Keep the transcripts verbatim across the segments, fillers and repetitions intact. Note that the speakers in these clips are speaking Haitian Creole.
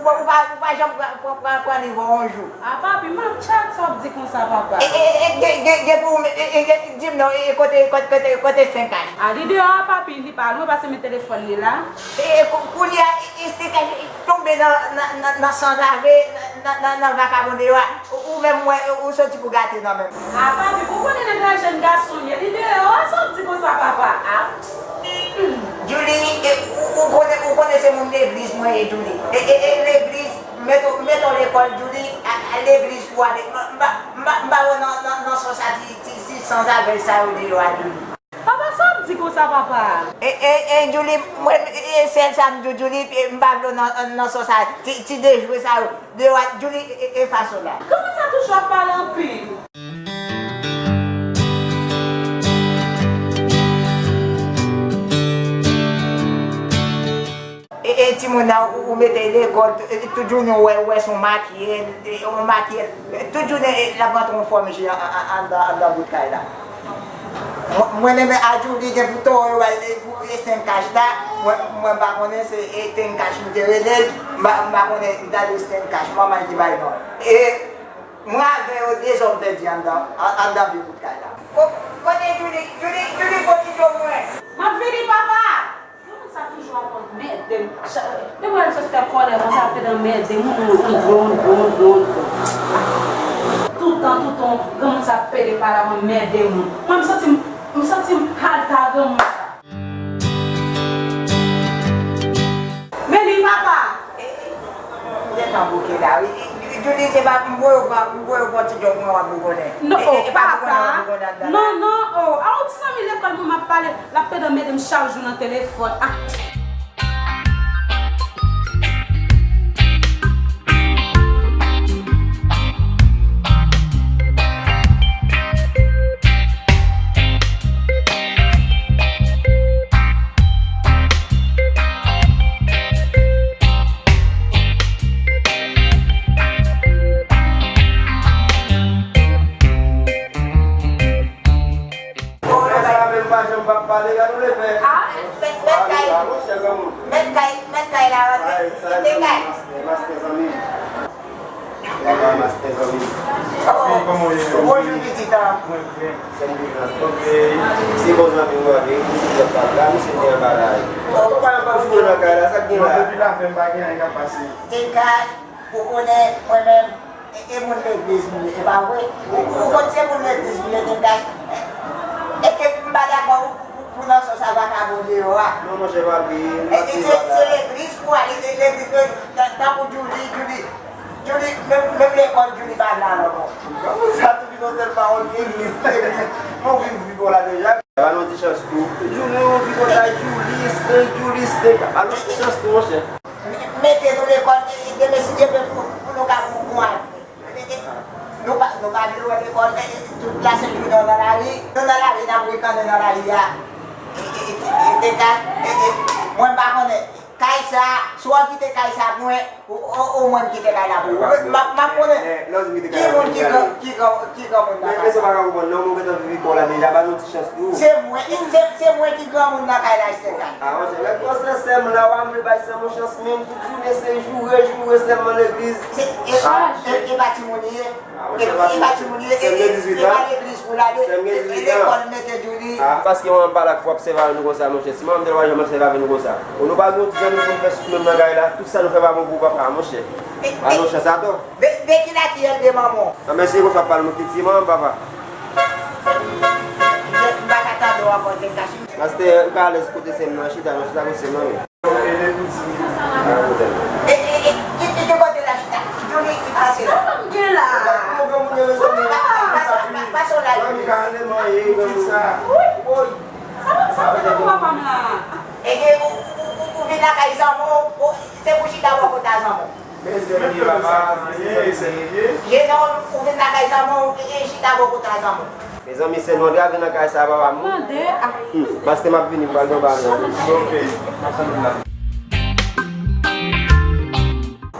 Ou pa, ou pa janm pran, pran, pran, pran li yon jou. A papi, m ap tchak sa w ap di konsa, papa. E, e, e, gen, gen, gen pou ou, e, e, gen, di m non, e, kote, kote, kote, kote senk kach? A, li deyò a, papi, li pa lwen, pase men telefòn li la. E, e, kou-, kounye a, e, e, senk kach, e, tonbe nan, nan, nan, nan sanzave, nan, nan, nan, nan vakabon deyò a. Ou, ou menm, mwen, ou soti pou gate nan men m. A, papi, ou konnen nèg la jèn gason l ye, li deyò a, sa w ap di konsa, papa? A. Julie, e, ou, ou konnen, ou konnen se moun legliz mwen ye, Julie. E, e, e, legliz, met w, met w lekòl, Julie, a, a legliz pou ale. M, m pa, m pa, m pa wè nan, nan, nan sans sa ti, ti, ti sanzave sa yo deyò a, Julie. Papa, sa w ap di konsa, papa? E, e, e, Julie, mwen, e, e, sèl sa m di w, Julie, e, m pa vle w nan, nan sans sa, ti, ti dejwe sa yo deyò a, Julie, e, e, e fason la. Kòman sa toujou ap pale anpil? E, e, timoun nan, ou, ou mete l lekòl, tout, tout jounen ou wè, ou wè se yon makiye, e, yon makiye, tout jounen, e, l ap rantre yon fòm je an, an, an, anndan, anndan bout kay la. Mwen, mwen menm, a Julie gen pou tò yo bay, e, pou Esten Cash la, mwen, mwen pa konnen se Esten Cash m te rele l, m pa, m pa konnen m ta di Esten Cash, manman ki bay non. E, Mwen avè yo de zòm pèdi anndan, an-, anndan vye bout kay la. Ko-, kote Julie? Julie, Julie, kote Joe mwen? M ap vini, papa! Granmoun sa toujou ap anmède m. Cha-, depi w wè l sot fè kòlè konsa, ap pede anmède m. Toutan, toutan, granmoun sa ap pede pale ap anmède m. Mwen, m santi m, m santi m alta granmoun sa. Men li, papa! M gentan bouke la, wi. Julie, se pa, m voye w pran, m voye w pran ti djòb mwen, w ap bougonnen. Non, e, e, e pa bougonnen w ap bougonnen anndan la. Non, non, oh. A yon ti zanmi lekòl mwen m ap pale, l ap pede anmède m chak jou nan telefòn. Ah. Mèt kay, mèt kay, mèt kay la rantre. Kite kay. Mastè, zanmi. Papa, mastè, zanmi. Bonjou, pitit an. Sèm Vivans. Ok. Se bon zanmi w, wi. Misye fè pa la, misye te anba la. Ou pa, ou pa vin nan kay la, sa k gen la? Depi la fè m pa gen anyen k ap pase. Te kay, ou konnen, mwen menm, e, e moun legliz m ye, e pa vre? Ou, ou konn se moun legliz m ye, te kay. E ke m pa dakò pou, pou, pou nan sans sa vakabon deyò a. Non, monchè, papi, e, e, se, se legliz pou ale, e, legliz, e, tan-, tankou Julie, Julie. Julie, menm, menm lekòl, Julie pa al la ankò. Kòman sa tou vin yon sèl pawòl, legliz, legliz. Mwen vin viv la deja. Ba nou ti chans tou. Julie, ou vin konn sa, Julie, Sten, Julie, Sten. Ba nou ti chans tou, monchè. Mete nou lekòl, e, e, demen, si Dye vle, pou, pou nou ka pou, pou al. E, e, nou pa, nou pa vle wè lekòl, e, e, tout la sent jounen nou nan lari. Nou nan lari, n ap rekannen nan lari a. E, e, e, e, e, e, e, mwen pa konnen. Kay sa, si w ap kite kay sa pou mwen, o, o, o mwen m kite kay la pou ou. M ap, m ap konnen ki moun ki gran, ki gran, ki granmoun nan kay la. Men sa w pa ka konprann non, mwen gentan viv kò la deja, ba nou ti chans tou. Se mwen, se, se mwen ki granmoun nan kay la, Esther Kay. A, monchè, lè kò sè sè m la, w ap vle bay sè m yon chans menm, tout jounen se joure, joure sèlman legliz. Se, e, e, e pa timoun li ye. E, e pa timoun li ye, e, e, e pa legliz pou l ale, e, e lekòl mete Julie. A, paske manman m pa la k fè w ap sèvi avè nou konsa, monchè. Si manman m te la, w pa janm ap sèvi avè nou konsa. O, nou pa gen yon ti zanmi pou n fè sou menm nan kay la. Tout sa nou fè pa bon pou papa, monchè. Ba nou chans atò. De, de ki lakiyèl de manman w? Nan men se konsa w ap pale nou piti manman m, papa. M pa ka tande w ankò, te kache. Pastè, ou ka alèz kote sè m nan, chita, non, chita kote sè m nan, men. E, e, e, ki, ki, ki kote la chita? Johnny, ki pase la? Sa m gen la? Pa, pa, pa, pase w la, Johnny. Wi. Sa, sa m gen pou papa m la? E, e, ou, ou, ou, ou, ou vin lakay zanmi w, ou, se pou chita bò kote a zanmi w. Mezanmi, papa, mezanmi. Jenòm, ou vin lakay zanmi w, e, e, chita bò kote a zanmi w. Mezanmi, sè nou antre avè nan kay sa, papa m. Mande, ah. Hmm, pastè, m ap vini, m pral nan ba nou. Ok.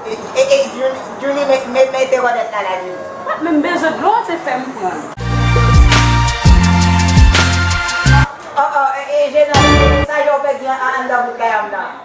E, e, e, Julie, Julie, met, met, mete wòdèt la la, Julie. Mwen menm bezwen dlo, se fè m pran. Oh, oh, e, e, jenòm, sa yo pèdi an, an, anndan bout kay an nan.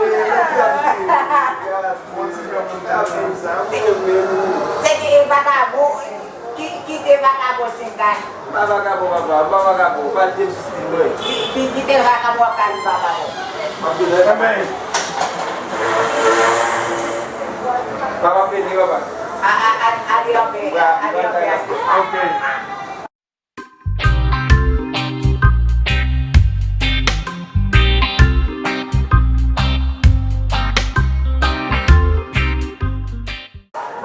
Se te vakabon, ki, ki te vakabon senk ane. M pa vakabon, papa, m pa vakabon. Pa di m sou stil mwen. Ki, ki, ki te vakabon ap pale vakabon. M ap vin lè. Papa, m vini, papa. A, a, a, ale anpè, ale anpè. Ok.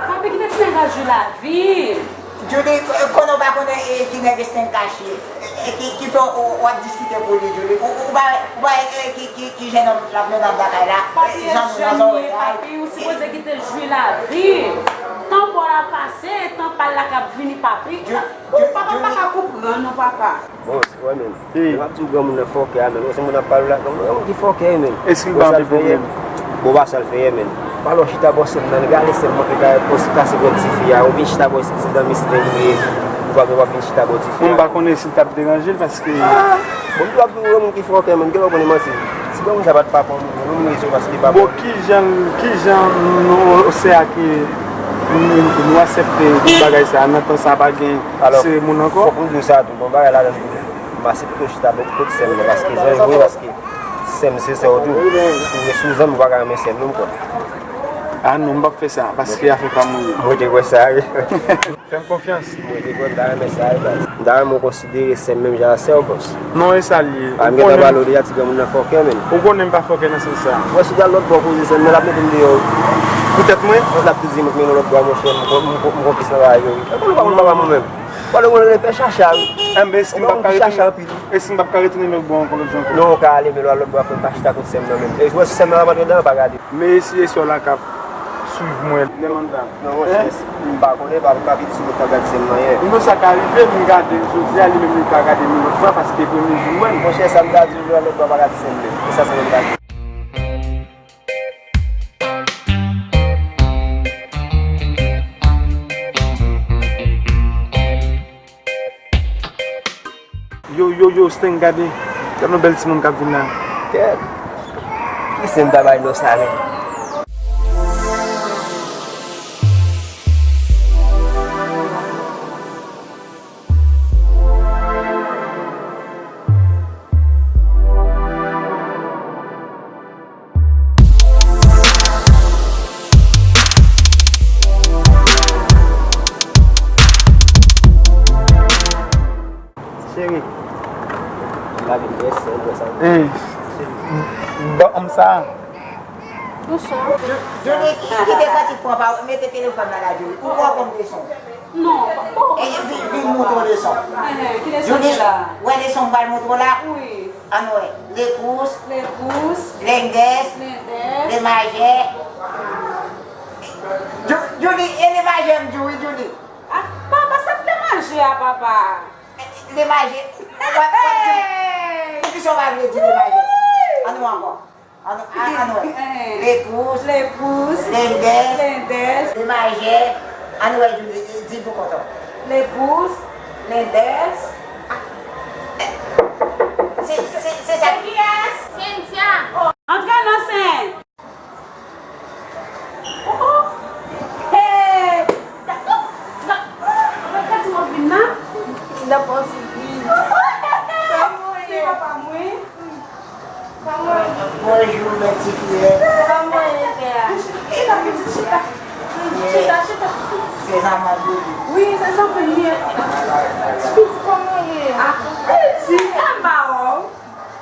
Papi, kite ti nèg la jwi lavi. Julie, konnen w pa konnen, e, ki nèg Esten kache. E, ki, ki fè w, w ap diskite pou li, Julie. Ou, ou pa, ou pa, e, ki, ki, ki jennonm l ap mennen lakay la. Papi, e, jan nou nan zòrèy la. Papi, ou sipoze kite l jwi lavi. Tan pa w la pase, e tan pa l la k ap vini, papi. Ju-, Ju-, Papa, Julie. Papa pa ka konprann, non, papa. Bon, se vre, men. Hey. M ap di w granmoun nan fòkè a, men. Ou se moun ap pale la, granmoun nan, granmoun ki fòkè, men. Eski l ba m de pwoblèm? Bon, pa sa l fè yè, men. Pale w chita bò sè m nan, gade sè m manke kase kont tifi a, ou vin chita bò isit, se zanmi Sten li ye. Ou pa gen w ap vin chita bò tifi a. Mwen m pa konnen si l t ap deranje l, paske. Ah! Bon, m di w ap di w granmoun ki fòkè, men, gen lè w konnen manti. Si granmoun sa pa t papa w, nou menm rezon paske papa w. Bon, kijan, kijan nou, sè a ki, nou, nou aksepte tout bagay sa, nan tan sa pa gen se moun ankò? Alò, fòk m di w sa tou, bon, bagay ladan tou. M aksepte w chita bò kot sè m nan, paske zanmi mwen, paske sè m se sè w tou. Ou gen sou zanmi, ou pa ka renmen sè m non, m kwè. Ah non, m p ap fè sa, paske afè pa m ou ye. Mwen te kwè sa, wi. Fè m konfyans. Mwen te kwè m ta renmen sa, wi, baz. M ta renmen w konsidere sè m menm jan a sè w, bòs. Non, e sa l ye. Ah, m gentan pale w deja, ti granmoun nan fòkè, menn. Ou konnen m pa fòkè nan sans sa. Mwen, si w al lòt bò koze sè m nan, l ap mete m deyò, wi. Poutèt mwen? L ap tou di m k mennen w lòt bò, monchè, m kon-, m kon-, m konplis nan bagay yo, wi. E konnen w pa konn papa mwen menm. Pale w konnen pè chacha, wi. Enben, èske m p ap ka retounen, èske m p ap ka retounen lòt bò ankò lòt jou ankò? Non, w ka ale, men w al lòt bò a, fò m pa chita kot sè m nan menm. E w wè si sè m nan ap antre dan, pa gade. Men si e sè w la k ap swiv mwen lè m anndan. Non, monchè, m pa konnen, pa, m pa vin sou moun k ap gade sè m nan, yè. Nou sa ka rive, m gade l jodi a, li menm li ka gade m yon lòt fwa, paske premye jou m wè l. Monchè, sa m ta di w, lòt bò pa gade sè m menm. E sa se menm bagay. Yo, yo, yo, Sten, gade. Gade yon bèl timoun k ap vin la. Kèt. Kisa m ta bay non sa menm? Cheri. La vin bese, ou wè sa. Eh. Cheri. Bon, m sa. Bonswa. Ju-, Julie, ki-, kite kantik pran pa, mete telefòn nan la, Julie. Ou pran konm leson. Non, pa, pa. E, vin, vin moutre w leson. Ehe, ki leson ki la? Julie, wè leson m pral moutre w la? Wi. Ann wè. Le pous. Le pous. Lendès. Lendès. Le majè. Ju-, Julie, e le majè m di w wi, Julie. Ah, papa, sa le majè a, papa. Le majè. Wè, wè, Julie. Poukisa w pa vle di le majè? Ann wè ankò. Ann, ann wè. Le pous. Le pous. Lendès. Lendès. Le majè. Ann wè, Julie, di pou kont ou. Le pous. Lendès. Se, se, se sa. Se kiyès? Cynthia. Oh. Antre nan sen. Oh, oh. Hey. Da, da, da, da, da, ti mò vin la. N ap pran sipriz. Kòman w ye? Papa mwen. Bonjou, bèl ti fi. Kòman w ye, pè a? Chita, pitit, chita. Chita, chita. Se sa m ap di. Wi, se sa m ap di. Pitit, kòman w ye? Ah, pitit, anba w.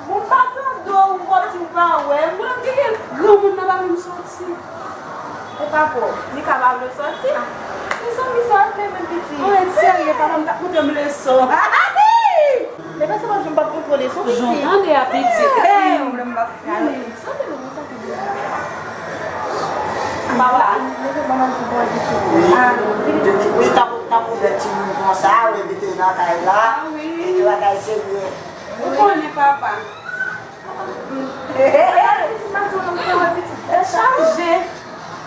Bon, m pa tande w, ou pa di w pa wè m. Mwen menm, gen granmoun nan pa menm soti. E papa w, li ka pa vle w soti? Ah, mezanmi, sa w ap fè menm, pitit? Ou ret serye, papa m t ap montre m leson. E pa se pa jan m p ap montre w leson, pitit. Jan w tande a, pitit. Hey, ou vle m p ap fè leson, men nou konn sa ki gen. Papa. Wi, tankou, tankou de timoun konsa, wi, mete nan kay la. Ah, wi. E de bagay serye. Ou konnen, papa. E chaje.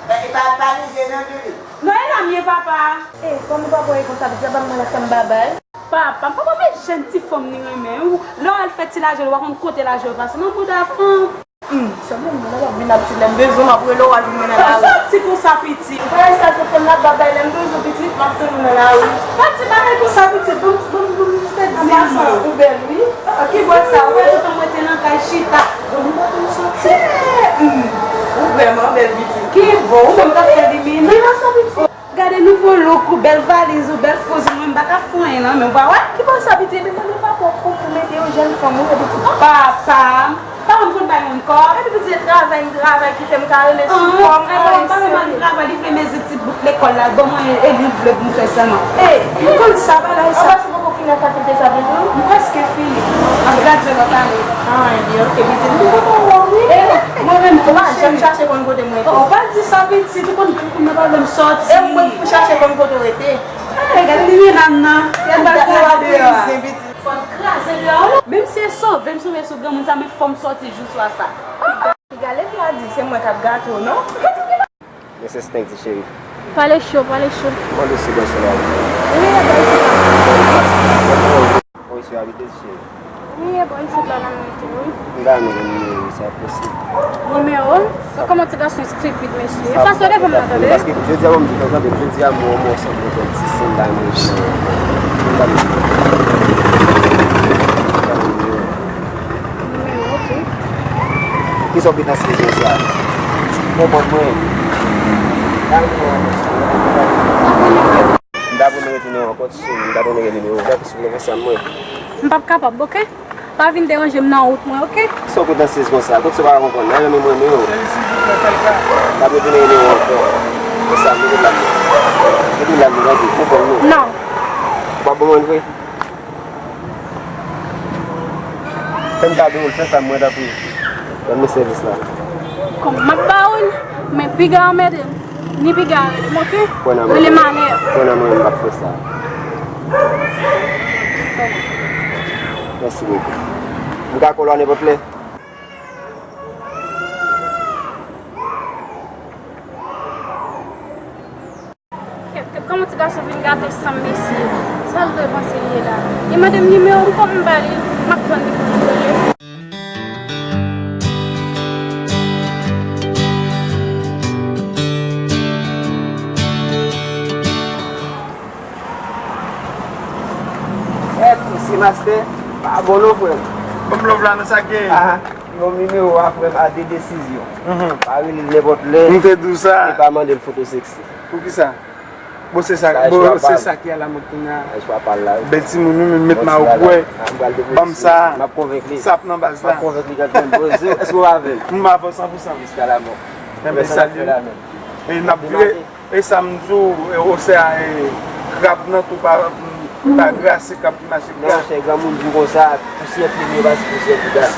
E pa, pa mize non, Julie. Non, e la m ye, papa. E, kòman papa w ye konsa, pitit la pa m nan lè fanm babay? Papa, papa, men jèn ti fanm li renmen. Ou, lè w al fè ti laje, w pa konn kote laje yo pase nan bouda fanm. Hmm, sanble m nan lè w ap vin ap di lè m bezwen w ap rele w al jwenn mwen nan lari. Sòti konsa, pitit. Ou pa wè sa se fanm la babay lè m bezwen pitit, m ap tann ou nan lari. Pa di bagay konsa, pitit. Bon, bon, bon, ti tèt di mwen. Ou bèl, wi. Ki bò sa? Ou wè toutan mwen te nan kay chita. Bon, m pa konn sòti. Hmm, ou vrèman bèl, pitit. Ki bò? Ou menm t ap fè limena. Gade nouvo look ou, bèl valiz ou, bèl fouz ou, mwen m pa ka fè anyen nan men w, pa wè? Ki bò sa, pitit? Ebyen mande papa w pou, pou mete yon jèn fanm, ou wè, pitit. Papa m, papa m konn bay moun kòb. Epi pitit, se travay m travay ki fè m ka rele sou kò m, anyen, pa wè, m travay, li vle mezi ti bout lekòl la, ban mwen e li vle pou m fè sèlman. E, m konn sa, pa la e sa. Ou poko fini ak fakilte sa, pitit? M prèske fini. M ap gradye lòt ane. Ah, ebyen, ok, pitit, m kontan wè w, wi. E, mwen menm tou, m ap chache konn kote mwen ye. Oh, pa di sa, pitit, ou konn Kounya pa vle m sòti. E mwen pou chache kòm kote w rete. Ay, gade limena m nan. Gade bagay la deyò a. Fò n kraze deyò a. Menm si e sove m sove sou granmoun sa, men fò m sòti jou swa sa. Piga leve a di se mwen k ap gate w, non? Men se stenk ti cheri. Pale cho, pale cho. Mande si bò sou la. Wi, e bò isit la. Bò isit abite ti cheri. Wi, e bò isit la, la m rete, wi. M ta renmen gen nimewo w, sa posib. Nimewo m? Ou kòman ti gason estipid, mesye. Efase w devan m nan, tande. Paske jodi a, bon, m di, tande, jodi a, mwen, mwen, sanble yon ti sen la, men nimewo, ok. Kisa w gentan sezi konsa? Konprann mwen. M ta renmen retounen ankò, ti cheri, m ta renmen gen nimewo w, souple konsa mwen. M p ap kapab, ok? Pa vin deranje m nan wout mwen, ok? Kisa w gentan sezi konsa? Kot se pa konprann? Nan renmen mwen, men yo. M p ap retounen nimewo w ankò. Konsa, mete lam nan. Mete lam nan, tande, konprann mwen. Non. Ou p ap ban mwen vre? Fè m kado w, fè sa mwen, tanpri. Ban mwen sèvis la. Kòm m ap ba w l, men piga anmède m, ni piga rele m, ok? Kwè nan mwen. Rele m alè. Kwè nan mwen, m p ap fè sa. Mèsi bokou. M ka kòl ou a nenpòt lè? Kèt, kèt, kòman ti gason vin gate san m, mesye? Sa l dwe panse l ye la? Li mande m nimewo m, kòm m ba li, m ap tann li pou li rele. Kèt, mesye, mastè pa bon non, frè m. Ban m love la, nan sa k genyen. Ah, yon nimewo a, frè m, a de desizyon. Mhm. Pa rele l nenpòt lè. M te di w sa. E pa mande l foto seksi. Poukisa? Bon, se sa, bon, se sa ki alamòd kounye a. Bèl timoun, wi, men met mayo pou wè. Ban m sa. M ap konvenk li. Sa ap nan baz la. M ap konvenk li kanmenm. Bon, èske w avè m? M avè w san pou san. Jiska lamò. Enben, salye. E n ap vire. E sa m di w, e, osè a, e, krab nan tou pa, pa grase, krab ki mache gra. Men monchè, granmoun di w konsa, pousyè plim yo pase pousyè bouda.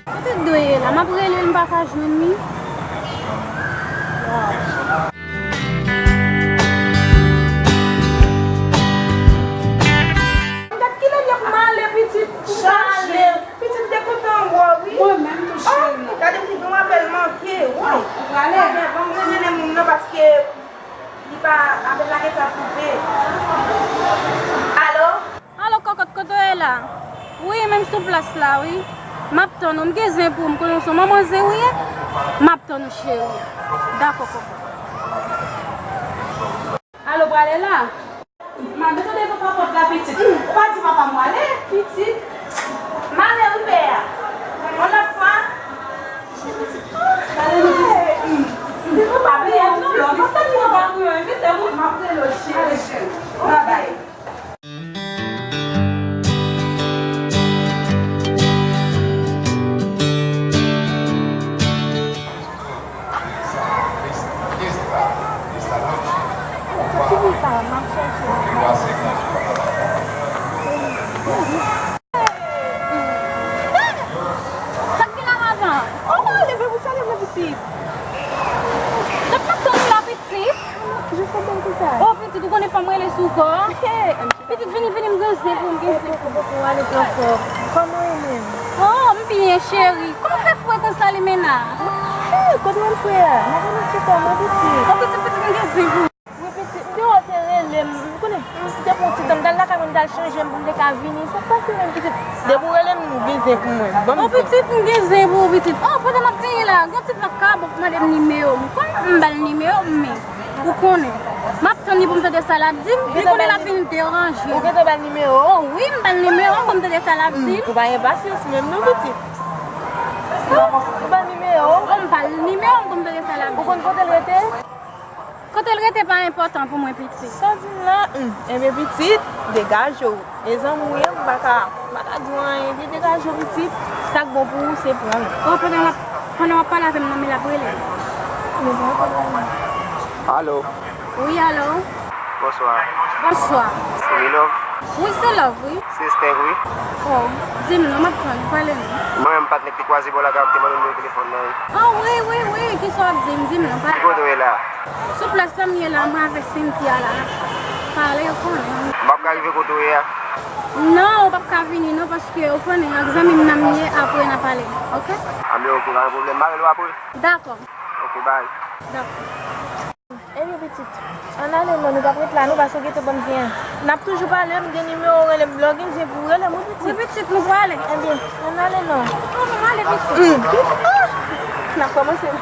Kote Dwe ye la? M ap rele l, m pa ka jwenn li. Waw. Pale. Pitit, m te kontan wè w, wi. Mwen menm tou, cheri. Oh, gade m te gen yon apèl manke. Woy. Ou prale? Ebyen, ban m rele moun nan paske li pa, apèl la gentan koupe. Alo? Alo, kòkòt, kote w ye la? Wi, menm sou plas la, wi. M ap tann ou, m gen zen pou ou, m konnen w se yon manman zen ou ye. M ap tann ou, cheri. Dakò, kòkòt. Alo, prale la? Mande tande papa pòt la, pitit. Ou pa di papa m prale, pitit. M ale wi, pè a. Yon lòt fwa. Pitit, oh, ti pale nou pitit. Pitit, ou pa bliye m non, lè w vizite m, ou pa bliye m, envite m wi. M ap rele w, cheri. Babay. Sa k gen la, madan? Oh, leve pou salye mwen, pitit. Donk, m ap tann ou la, pitit. Jis kontan konsa. Oh, pitit, ou konnen fò m rele sou kò. Pitit, vini, vini, m gen zen pou ou, m gen zen pou ou. Ou ale twò fò. Kòman w ye menm? Oh, m byen, cheri. Kòman w fè fre konsa, limena? Hey, kote w al fre a? M ap vin chita, mwen, pitit. Oh, pitit, pitit, m gen zen pou ou. Wi, pitit, m te wè w te rele m. M konnen, m te pran ti tan, m t al lakay mwen, m t al chanje m pou m te ka vini. Sa k pase menm, pitit? Depi w rele m, ou gen zen pou mwen. Ban m zen. Oh, pitit, m gen zen pou ou, pitit. Oh, pandan m ap vini la, gen yon ti vag ka bon pou mande m nimewo m. Kòm m ba l nimewo m, men ou konnen. M ap tann li pou m tande sa l ap di m. Li konnen l ap vin deranje m. Ou gentan ba l nimewo? Oh, wi, m ba l nimewo m pou m tande sa l ap di m. Ou pa gen pasyans menm non, pitit. Ou ba l nimewo? Oh, m ba l nimewo m pou m tande sa l ap di m. Ou konn kote l rete? Kote l rete pa enpòtan pou mwen, pitit. Sa w di m la? Hmm. Enben, pitit, degaje w. E zanmi w ye, m pa ka, m pa ka di w anyen. Ebyen, degaje w, pitit. Sa k bon pou ou, se pran l. Oh, pandan w ap, pandan w ap pale avè m nan, men l ap rele. Men pran kòb la, non. Alo. Wi, alo. Bonswa. Bonswa. Se Milove? Wi, se Love, wi. Se Stèk, wi. Oh, di m non, m ap tann, pale non. Mwen menm, patnè k te kwaze bò lakay ou, k te mande m nimewo telefòn nan, wi. Oh, wi, wi, wi, kisa w ap di m? Di m non, pale. Ki kote w ye la? Sou plas la m ye la, mwen avèk Cynthia la, n ap pale, ou konnen. M p ap ka rive kote w ye a? Non, ou p ap ka vini non, paske ou konnen, ak zanmi m nan m ye, apre n a pale, oke? Anben, oke, pa gen pwoblèm, m a rele w apre. Dakò. Oke, bay. Dakò. Ebyen, pitit, ann ale non, nou p ap ret la, non, paske w gentan ban m zen an. N ap toujou pale, m gen nimewo w, rele m, lè w gen zen pou w rele m, wi, pitit. Wi, pitit, nou prale. Ebyen, ann ale non. Oh, ann ale, pitit. Hmm. Ah! N ap kòmanse.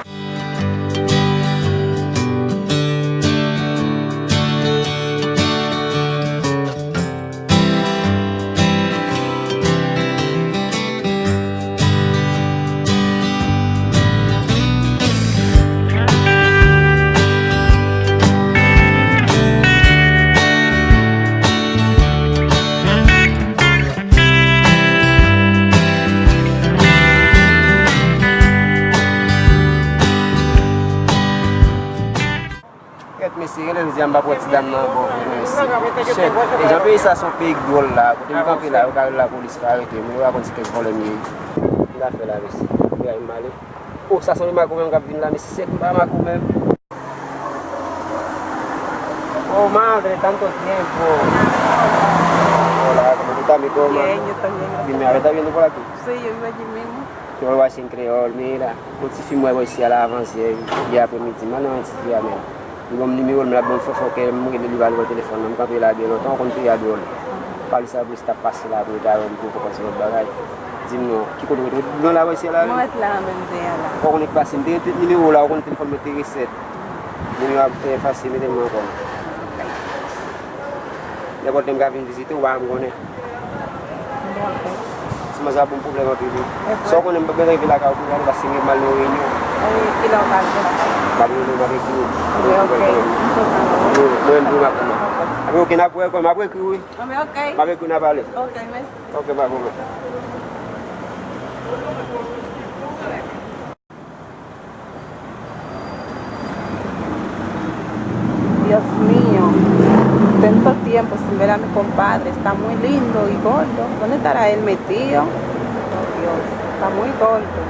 Kèt mesye, genlè jodi a m p ap wè ti dam nan ankò vre mesye. Shit, e jan peyi sa se yon peyi k dwòl la, kote m kanpe la, yo ka rele lapolis, yo ka arete m, yo pa konn se kèk vòlè m ye. Ki l ap fè la mesye? Kounye a m ale. Oh, sa se yon makomen k ap vin la mesye, sèk m pa makomen. Oh, madre, tanto tiempo. Hola, ¿cómo tú estás, mi toma? Bien, yo también, gracias. Dime, a ver, ¿estás viendo por aquí? Sí, yo vivo allí mismo. Yo lo voy a hacer en creol, mira. Yon ti fi m wè bò isi a la avan yè, yè aprèmidi, m al nan yon ti fi a menm. Li ban m nimewo l, men l ap ban m fòfòkè, m rele li pa leve telefòn nan, m kanpe la byen lontan, ou konn peyi a dwòl. Pale sa plis t ap pase la, apre ta wè m pou konprann se lòt bagay. Di m non, ki kote w rete? Ou rete nan la bò isi a la menm? Mwen rete la menm dèyè la. Ou konnen ki pase, m te gen nimewo w la, ou konnen telefòn mwen te resèt. Nimewo a efase, mete m ankò. Nenpòt lè m ka vin vizite w, ou pa janm konnen. Bon, ok. Ti manzè ap ban m pwoblèm anpil, wi. Sa w konnen m p ap rive lakay ou pou gade paske m gen mal nan reyinyon. Wi, kilè w ka rive lakay ou? M ap rele w, m ap ekri w. Ok, ok. Mwen menm tou m ap. Mwen menm tou m ap. Apre, ok, n ap wè kòman, m ap ekri w, wi. Anben, ok. M ap ekri w, n ap pale. Ok, mèsi. Ok, pa pwoblèm. Dios mío, tanto tiempo sin ver a mi compadre, está muy lindo y gordo. ¿Dónde estará él metido? Oh, Dios, está muy gordo.